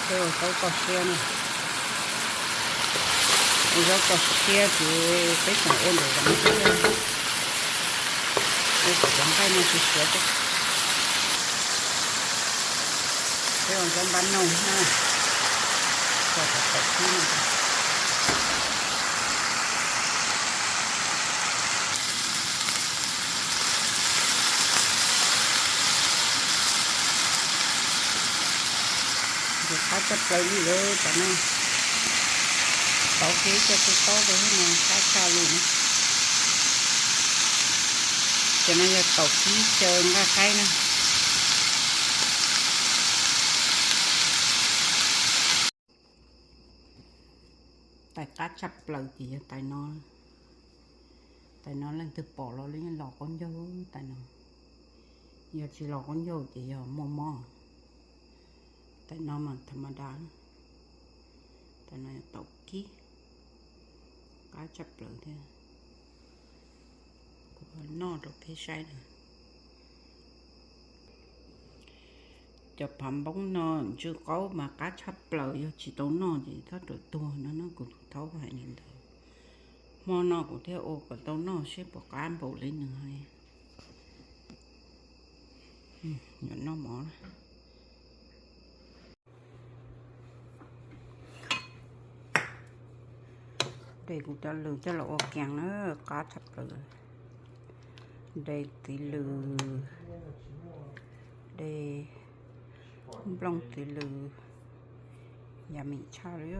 Ua zaub txaus siab no, ua zaub txaus siab ces peb tseem ua ntawm zoov thiab, ua kom cov nqaij no siav siav thiab. Peb ua zaub npab noog na, txaus txaus siab no. Ces qab tshaj plaws li lawm cov no, tau kib cov tub taub rau no qab tshaj li na. Cov no yog taum kib xyaw nqaij qaib na. Tais qab tshaj plaws ces yog tais no. Tais no leej twg pom los los yeej los qaub ncaug tais no. Yog tsis los qaub ncaug ces yog muaj mob. Tais no mas tha ma da. Tais no yog taum kib, qab tshaj plaws thiab. Kuv noj rau peb saib na. Cov phav npoob no ntsw qaub mas qab tshaj plaws, yog tsis tau noj ces thab rawm tuag no no, kuv tus thaub hais li ntawd. Hmo no kuv thiaj ua kom tau noj seb puas qab npaum li nws hais. Yuav noj mov. De kuv cov lws coj los ua kees na, qab tshaj plaws. De txiv lws, de nplooj txiv lws, yummy tshaj li.